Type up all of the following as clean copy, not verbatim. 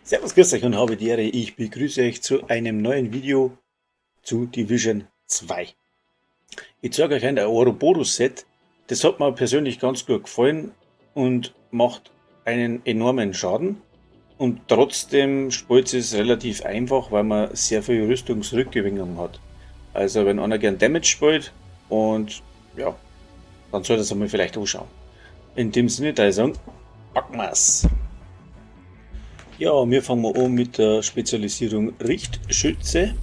Servus, grüß euch und habe die Ehre. Ich begrüße euch zu einem neuen Video zu Division 2. Ich zeige euch ein Ouroboros-Set. Das hat mir persönlich ganz gut gefallen und macht einen enormen Schaden. Und trotzdem spielt es relativ einfach, weil man sehr viel Rüstungsrückgewinnung hat. Also wenn einer gern Damage spielt und ja, dann sollte es einmal vielleicht anschauen. In dem Sinne, da ich sagen, packen wir's. Ja, wir fangen mal an mit der Spezialisierung Richtschütze.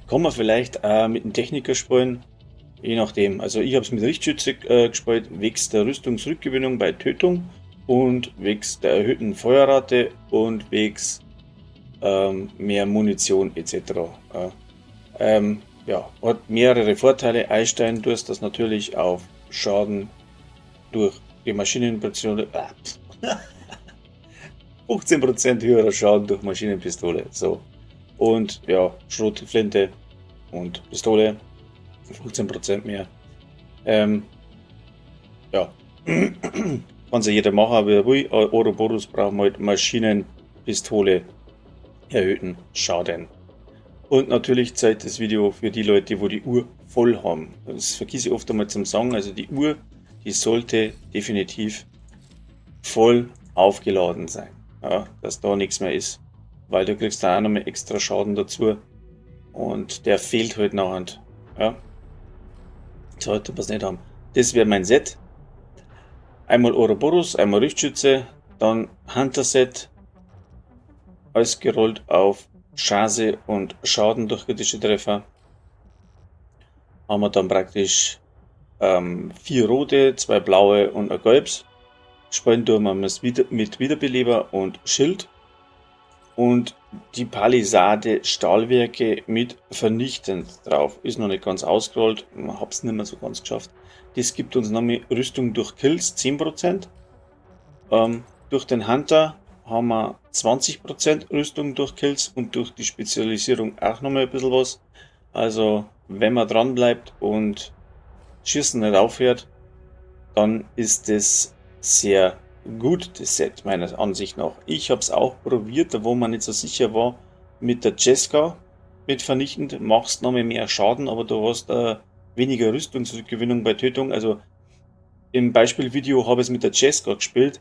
Kann man vielleicht auch mit dem Techniker spielen, je nachdem. Also ich hab's mit Richtschütze gespielt, wegen der Rüstungsrückgewinnung bei Tötung und wegen der erhöhten Feuerrate und wegen mehr Munition et cetera. Ja, hat mehrere Vorteile. Einstein, du hast das natürlich auf Schaden durch die Maschinenpistole. 15% höherer Schaden durch Maschinenpistole. So. Und ja, Schrotflinte und Pistole. 15% mehr. Ja. Kann sich jeder machen, wie er will. Ouroboros braucht man halt Maschinenpistole, erhöhten Schaden. Und natürlich zeigt das Video für die Leute, wo die Uhr voll haben. Das vergesse ich oft einmal zum Sagen. Also die Uhr, die sollte definitiv voll aufgeladen sein. Ja, dass da nichts mehr ist. Weil du kriegst da auch noch mal extra Schaden dazu. Und der fehlt halt nachher. Ja. Sollte man es nicht haben. Das wäre mein Set. Einmal Ouroboros, einmal Richtschütze, dann Hunter Set. Alles gerollt auf Chance und Schaden durch kritische Treffer. Haben wir dann praktisch 4 rote, 2 blaue und ein gelbes. Spielen tun wir es mit Wiederbeleber und Schild. Und die Palisade Stahlwerke mit vernichtend drauf. Ist noch nicht ganz ausgerollt, hab's nicht mehr so ganz geschafft. Das gibt uns nochmal Rüstung durch Kills 10%. Durch den Hunter haben wir 20% Rüstung durch Kills und durch die Spezialisierung auch nochmal ein bisschen was. Also wenn man dran bleibt und Schießen nicht aufhört, dann ist das sehr gut, das Set meiner Ansicht nach. Ich hab's auch probiert, da wo man nicht so sicher war, mit der Jessica, mit vernichtend, machst noch mehr Schaden, aber du hast weniger Rüstungsrückgewinnung bei Tötung. Also im Beispielvideo habe ich es mit der Jessica gespielt,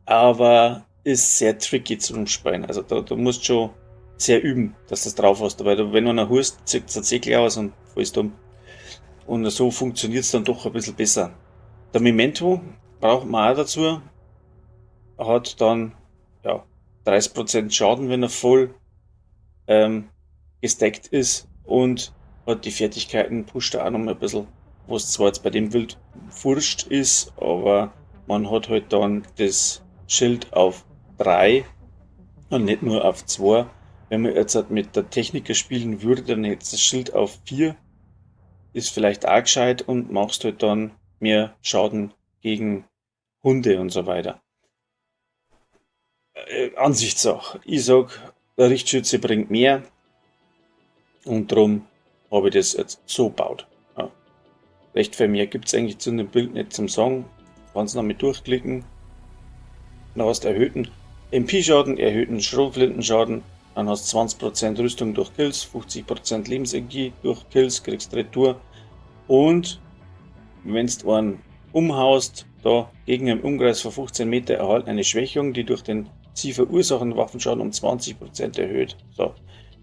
aber ist sehr tricky zum Spielen. Also da musst du schon sehr üben, dass du das drauf hast. Weil du, wenn du einer hust, zieht es tatsächlich aus und fällst um. Und so funktioniert's dann doch ein bisschen besser. Der Memento braucht man auch dazu. Hat dann, ja, 30% Schaden, wenn er voll gestackt ist, und hat die Fertigkeiten, pusht er auch noch mal ein bisschen, was zwar jetzt bei dem Wild wurscht ist, aber man hat halt dann das Schild auf 3 und nicht nur auf 2. Wenn man jetzt halt mit der Techniker spielen würde, dann hätte das Schild auf 4, ist vielleicht auch gescheit und machst halt dann mehr Schaden gegen Hunde und so weiter. Ansichtssache. Ich sag, der Richtschütze bringt mehr und drum habe ich das jetzt so gebaut. Ja. Recht viel mehr gibt's eigentlich zu dem Bild nicht zum Sagen. Kannst noch mit durchklicken. Dann hast du erhöhten M P-Schaden, erhöhten Schrotflintenschaden, dann hast du 20% Rüstung durch Kills, 50% Lebensenergie durch Kills, kriegst Retour. Und wenn du einen umhaust, da gegen einen Umkreis von 15 Meter erhalten eine Schwächung, die durch den sie verursachten Waffenschaden um 20% erhöht. So,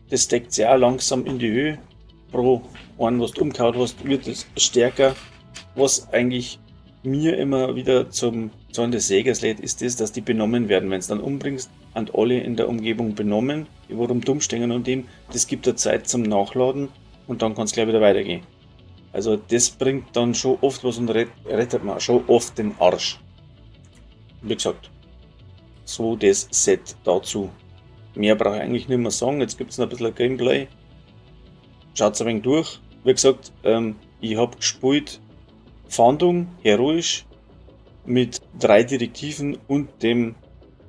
das deckt sich auch langsam in die Höhe. Pro einen, was du umgehauen hast, wird es stärker. Was eigentlich mir immer wieder zum Zorn des Jägers lädt, ist das, dass die benommen werden. Wenn du dann umbringst, und alle in der Umgebung benommen, die wo rum dumm stehen und dem, das gibt dir Zeit zum Nachladen und dann kann's gleich wieder weitergehen. Also das bringt dann schon oft was und rettet man schon oft den Arsch. Wie gesagt, so das Set dazu. Mehr brauche ich eigentlich nicht mehr sagen. Jetzt gibt's noch ein bisschen Gameplay. Schaut's ein wenig durch. Wie gesagt, ich hab gespielt Fahndung, heroisch, mit 3 Direktiven und dem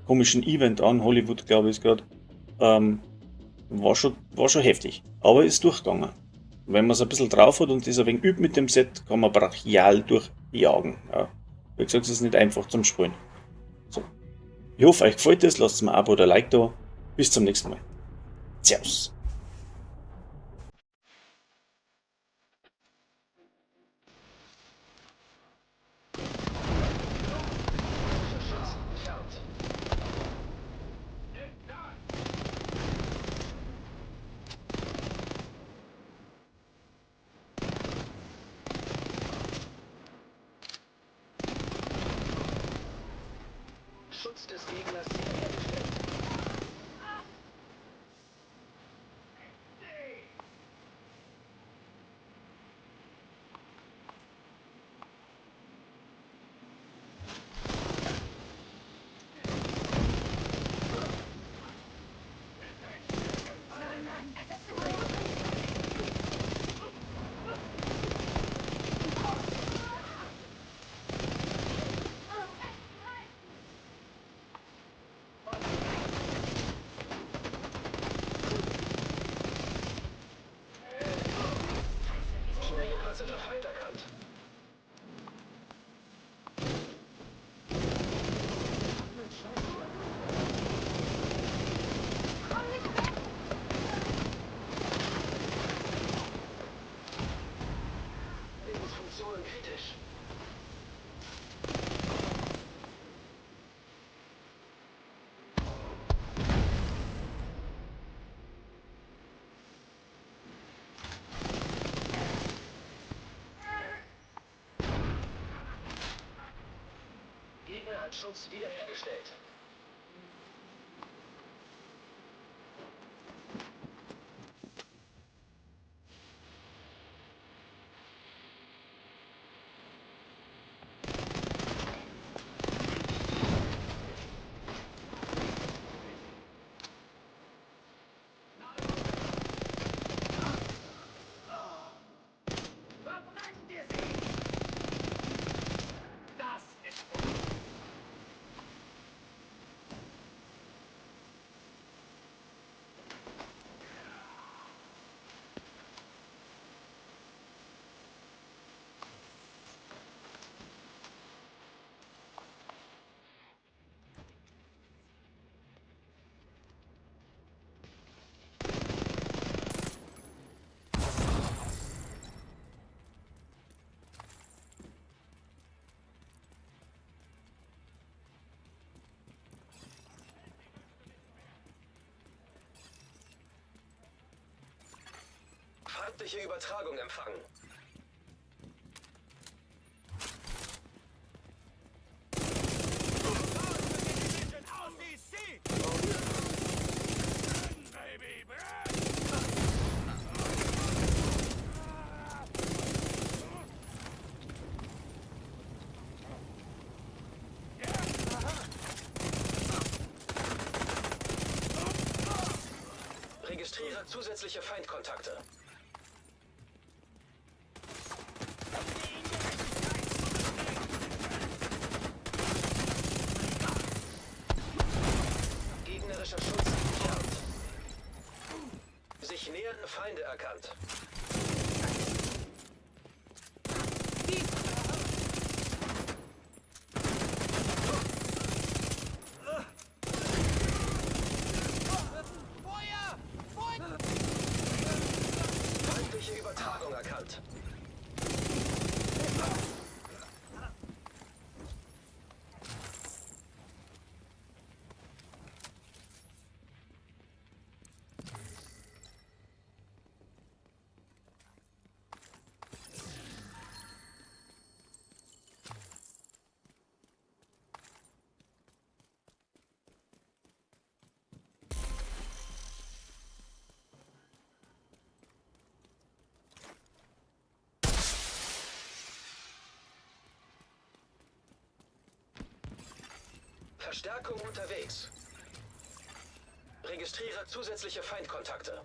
komischen Event an, Hollywood, glaube ich, ist grad. War schon heftig, aber ist durchgegangen. Wenn man's ein bisschen drauf hat und das ein wenig übt mit dem Set, kann man brachial durchjagen. Ja. Wie gesagt, es ist nicht einfach zum Spielen. So. Ich hoffe, euch gefällt das. Lasst mir ein Abo oder ein Like da. Bis zum nächsten Mal. Servus. Schutz des Gegners wiederhergestellt. Schnell gepanzerter Feind erkannt. Lebensfunktionen kritisch. Gegner hat Schutz wiederhergestellt. Verbrennen wir sie! Das ist Feindliche Übertragung empfangen. Registriere zusätzliche Feindkontakte. Gegnerischer Schutz entfernt. Sich nähernde Feinde erkannt. Feuer! Feuer! Feindliche Übertragung erkannt. Verstärkung unterwegs. Registriere zusätzliche Feindkontakte.